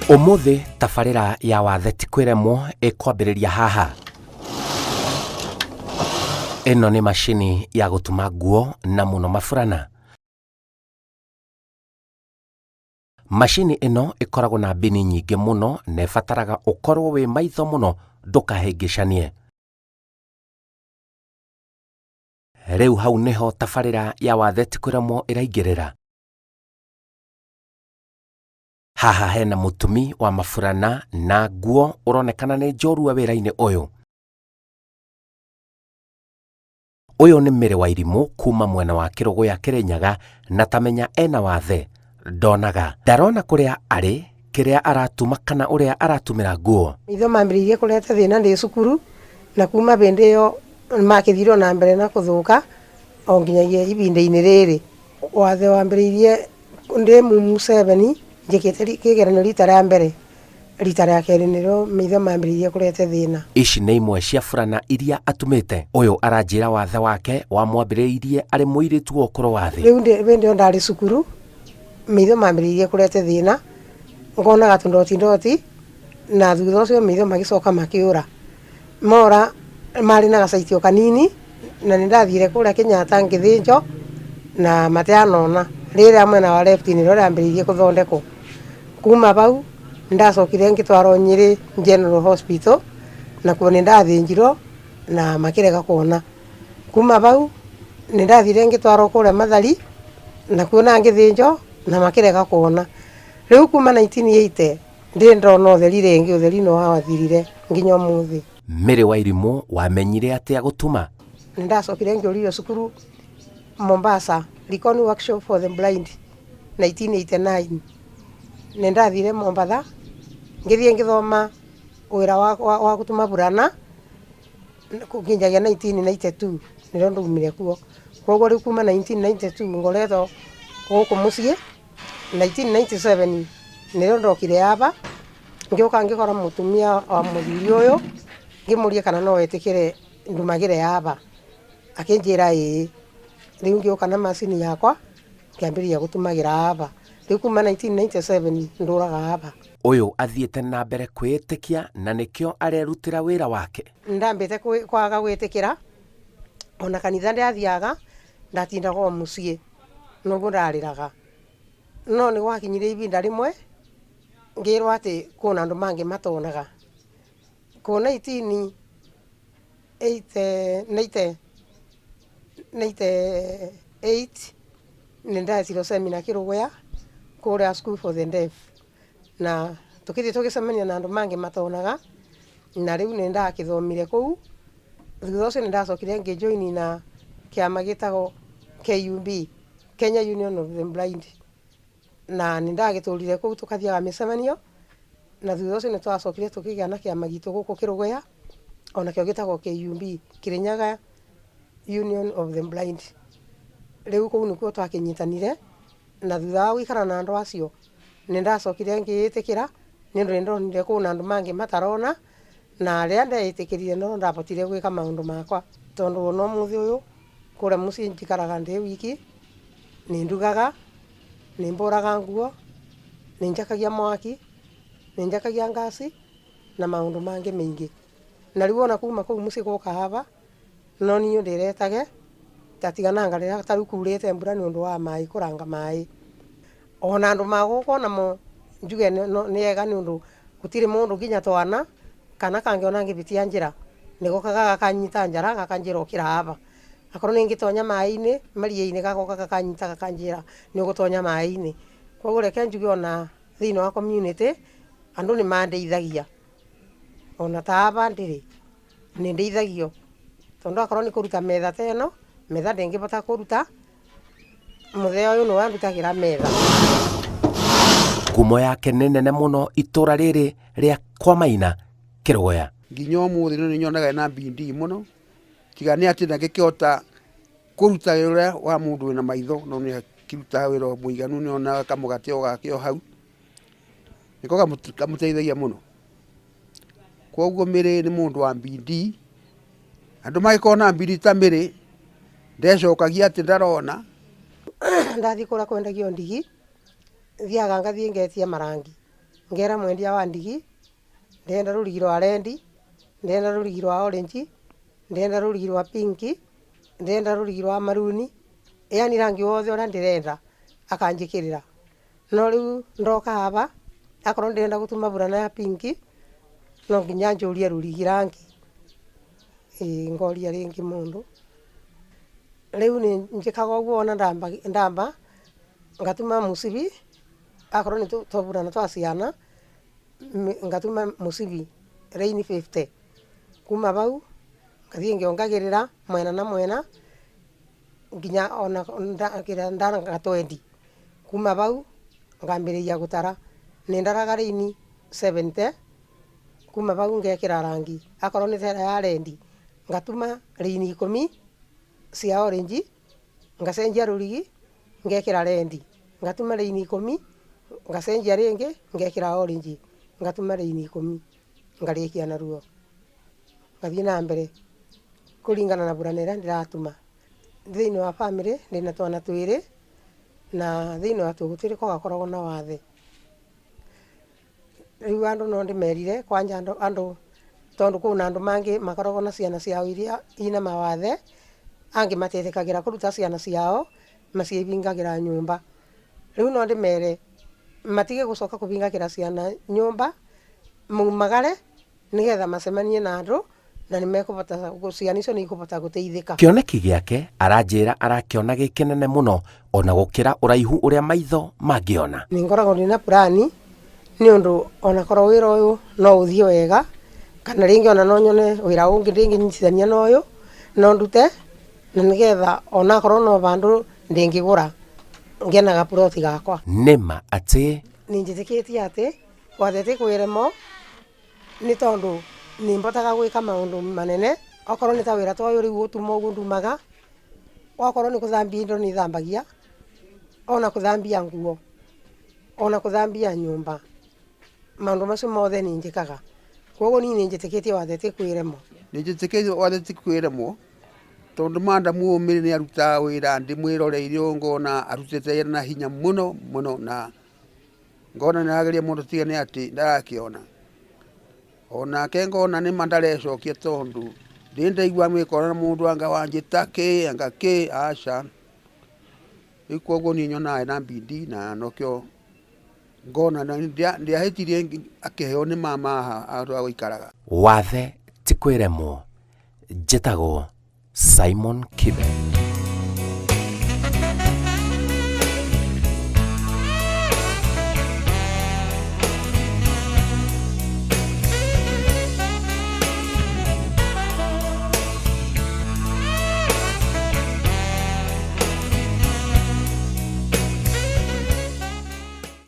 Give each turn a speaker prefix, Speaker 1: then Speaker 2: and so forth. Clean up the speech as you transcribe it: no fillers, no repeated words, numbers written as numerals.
Speaker 1: Ũmũthĩ tabarĩra ya wathe ti kwĩremwo ĩkwambĩrĩria haha. Ĩno nĩ macini ya gũtuma nguo na mũno maburana. Macini ĩno ĩkoragwo na mbini nyingĩ mũno na ĩbataraga ũkorwo wĩ maitho mũno ndũkahĩngĩcanie. Rĩu hau nĩho tabarĩra ya wathe ti kwĩremwo ĩraingĩrĩra. Haha hena mũtumi wa maburana na nguo ũronekana nĩ njorua wĩra-inĩ ũyũ. Ũyũ nĩ Mary Wairimũ kuma mwena wa Kĩrũgũya Kĩrĩnyaga na tamenya ena wathe ndonaga. Ndarona kũrĩa arĩ, kĩrĩa aratuma kana ũrĩa aratumĩra nguo.
Speaker 2: Maitho mambĩrĩirie kũrehe thĩna ndĩ cukuru na kuma hĩndĩ ĩyo makĩthire ona mbere na kũthũka o nginyagia ihinda-inĩ rĩrĩ. Wathe wambĩrĩirie ndĩ mumu seven njĩkĩte kĩgeranio rita rĩa mbere, rita rĩa kerĩ nĩrĩo maitho mambĩrĩirie kũrehe thĩna.
Speaker 1: Ici nĩ imwe cia burana iria atumĩte. Ũyũ aranjĩra wathe wake wamwambĩrĩirie arĩ mũirĩtu wa ũkũrũ wa thĩ.
Speaker 2: Rĩu hĩndĩ ĩyo ndarĩ cukuru, maitho mambĩrĩirie kũrehe thĩna, ngonaga tũndoti ndoti, na thutha ũcio maitho magĩcoka makĩũra. Mora marĩ na gacaitio kanini, na nĩ ndathire kũrĩa Kenyatta ngĩthĩnjwo, na matianona. Rĩrĩa mwena wa left nĩrĩo rĩambĩrĩirie gũthondekwo. Kuma bau, nĩ ndacokire ngĩtwarwo Nyĩrĩ General Hospital, nakuo nĩ ndathĩnjirwo na makĩrega kuona. Kuma bau, nĩ ndathire ngĩtwarwo kũrĩa Mathari, nakuo na ngĩthĩnjwo na makĩrega kuona. Rĩu kuma 1980 ndirĩ ndona ũtheri rĩngĩ, ũtheri nĩ wathirire nginya ũmũthĩ.
Speaker 1: Mary Wairimũ wamenyire atĩa gũtuma?
Speaker 2: Nĩ ndacokire ngĩũrio cukuru Mombasa, Likoni Workshop for the Blind 1989. Nĩ ndathire Mombatha, ngĩthiĩ ngĩthoma wĩra wa gũtuma burana nginyagia 1992 nĩrĩo ndaumire kuo. Koguo rĩu kuma 1992 ngoretwo gũkũ mũciĩ, 1997 nĩrĩo ndokire aba, ngĩũka ngĩkora mũtumia wa mũthuri ũyũ, ngĩmũria kana no etĩkĩre ndumagĩre aba, akĩnjĩra ĩĩ. Rĩu ngĩũka na macini yakwa, ngĩambĩrĩria gũtumagĩra aba. Rĩu kuma 1997 ndũraga aba.
Speaker 1: Ũyũ athiĩte na mbere kwĩĩtĩkia na nĩkĩo arerutĩra wĩra wake.
Speaker 2: Nĩndambĩte kwaga gwĩtĩkĩra, ona kanitha ndiathiaga, ndatindaga o mũciĩ, noguo ndarĩraga. No nĩ gwakinyire ihinda rĩmwe, ngĩrwo atĩ kwĩna andũ mangĩ matonaga. Kũ 1980 98 nĩ ndetirwo seminar Kĩrũgũya kũrĩa School for the Deaf, na tũkĩthiĩ tũgĩcemania na andũ mangĩ matonaga, na rĩu nĩ ndakĩthomire kũu. Thutha ũcio nĩ ndacokire ngĩ join na kĩama gĩtagwo KUB, Kenya Union of the Blind. Na nĩ ndagĩtũrire kũu tũkathiaga mĩcemanio, na thutha ũcio nĩ twacokire tũkĩgĩa na kĩama gitũ gũkũ Kĩrũgũya, onakĩo gĩtagwo KUB, Kĩrĩnyaga Union of the Blind. Rĩu kũu nĩkuo twakĩnyitanire, na thutha wa gũikara na andũ acio, nĩ ndacokire ngĩĩtĩkĩra, nĩ ũndũ nĩ ndonire kwĩna andũ mangĩ matarona, na rĩrĩa ndeĩtĩkĩrire no ndahotire gwĩka maũndũ makwa, tondũ ona ũmũthĩ ũyũ, kũrĩa mũciĩ njikaraga ndĩ wiki, nĩ ndugaga, nĩ mbũraga nguo, nĩ njakagia mwaki, nĩ njakagia ngasi na maũndũ mangĩ maingĩ. Na rĩu ona kuma kũu mũciĩ gũka haha, no niĩ ndĩretage, ngatiga rĩrĩa ta rĩu kurĩte mbura nĩ ũndũ wa maĩ kũranga maĩ. Ona andũ ma gũkũ onamo njuge nĩ ega nĩ ũndũ gũtirĩ mũndũ nginya twana, kana kangĩona ngĩbĩtia njĩra, nĩgokaga gakanyita njara gakanjĩra ũkĩra haha. Akorwo nĩ ngĩtonya maĩ-inĩ, maria-inĩ gagoka gakanyita gakanjĩra nĩ ũgũtonya maĩ-inĩ. Koguo reke njuge ona thĩinĩ wa community, andũ nĩ mandeithagia. Ona ta aba ndĩrĩ, nĩ ndeithagio tondũ akorwo nĩ kũruta metha ta ĩno, metha ndĩngĩbota kũruta, mũthee ũyũ nĩwe andutagĩra metha.
Speaker 1: Ngumo yake nĩ nene mũno itũra rĩrĩ rĩa kwa Maina Kĩrũgũya.
Speaker 3: Nginya ũmũthĩ nĩ nyonaga ena bidii mũno, tiga nĩ atĩ ndangĩkĩhota kũruta wĩra ũrĩa wa mũndũ wĩna maitho, no nĩ akĩrutaga wĩra mũiganu, nĩ onaga kamũgate o gake o hau, nĩko kamũteithagia mũno. Koguo Mary nĩ mũndũ wa bidii, andũ magĩkorwo na bidii ta Mary, ndecokagia atĩ ndarona.
Speaker 2: Ndathiĩ kũrĩa kwendagio ndigi, thiaga ngathiĩ ngetia marangi. Ngera mwendia wa ndigi, ndĩrenda rũrigi rwa red, ndĩrenda rũrigi rwa orange, ndĩrenda rũrigi rwa pink, ndĩrenda rũrigi rwa maroon, yaani rangi wothe ũrĩa ndĩrenda akanjĩkĩrĩra. No rĩu ndoka aba, akorwo ndĩrenda gũtuma burana ya pink, no nginya njũrie rũrigi rangi, ĩĩ ngoria rĩngĩ mũndũ. Rĩu nĩ njĩkaga ũguo ona ndamba ndamba ngatuma mũcibi, akorwo nĩ tũburana twa ciana, ngatuma mũcibi raini 50, kuma bau ngathiĩ ngĩongagĩrĩra mwena na mwena nginya ona ndaraga 20, kuma bau ngambĩrĩria gũtara, nĩ ndaraga raini 70, kuma bau ngekĩra rangi, akorwo nĩ ta ĩrĩa ya red, ngatuma raini ikũmi cia orange, ngacenjia rũrigi ngekĩra red, ngatuma raini ikũmi, ngacenjia rĩngĩ ngekĩra orange, ngatuma raini ikũmi, ngarĩkia naruo, ngathiĩ na mbere kũringana na burana ĩrĩa ndĩratuma. Thĩinĩ wa bamĩrĩ ndĩna twana twĩrĩ, na thĩinĩ wa tuo gũtirĩ gwakoragwo na wathe. Rĩu andũ no ndĩmerire kwanja andũ andũ tondũ kwĩna andũ mangĩ makoragwo na ciana ciao iria ina mawathe, angĩ matiĩtĩkagĩra kũruta ciana ciao, maciĩhingagĩra nyũmba. Rĩu no ndĩmere matige gũcoka kũhingagĩra ciana nyũmba, maumagare nĩgetha macemanie na andũ na nĩ mekũhota, ciana icio nĩ ikũhota gũteithĩka.
Speaker 1: Kĩoneki gĩake aranjĩra arakĩona gĩ kĩnene mũno ona gũkĩra ũraihu ũrĩa maitho mangĩona.
Speaker 2: Nĩ ngoragwo ndĩna plan nĩ ũndũ ona korwo wĩra ũyũ no ũthiĩ wega kana rĩngĩ ona no nyone wĩra ũngĩ ndĩngĩnyitithania na ũyũ no ndute na nĩgetha onakorwo no vandũ ndĩngĩgũra ngĩe na gaburoti gakwa.
Speaker 1: Nĩma atĩ.
Speaker 2: Nĩ njĩtĩkĩtie atĩ wathe ti kwĩremwo Nĩ tondũ nĩ mbotaga gwĩka maũndũ manene, okorwo nĩ ta wĩra ta ũyũ rĩu gũtuma ũguo ndumaga, okorwo nĩ gũthambia indo nĩ thambagia, ona gũthambia nguo, ona gũthambia nyũmba, maũndũ macio mothe nĩ njĩkaga. Koguo niĩ nĩ njĩtĩkĩtie wathe ti kwĩremwo.
Speaker 3: Nĩ njĩtĩkĩtie wathe ti kwĩremwo, tondũ madam ũyũ Mary nĩ arutaga wĩra ndĩmwĩroreire ũũ ngona arutĩte wĩra na hinya mũno mũno na Ngona nĩ arageria mũno tiga nĩ atĩ ndarakĩona. Onake ngona nĩma ndarecokia tondũ ndĩ ndaigua mwĩkora na mũndũ anga wanjĩta kĩ anga kĩ aca. Rĩu koguo niĩ nyonaga ena bidii na nokĩo ngona ndiahĩtirie akĩheo nĩ mama haha handũ ha gũikaraga.
Speaker 1: Wathe ti kwĩremwo. Njĩtagwo Simon Kibe.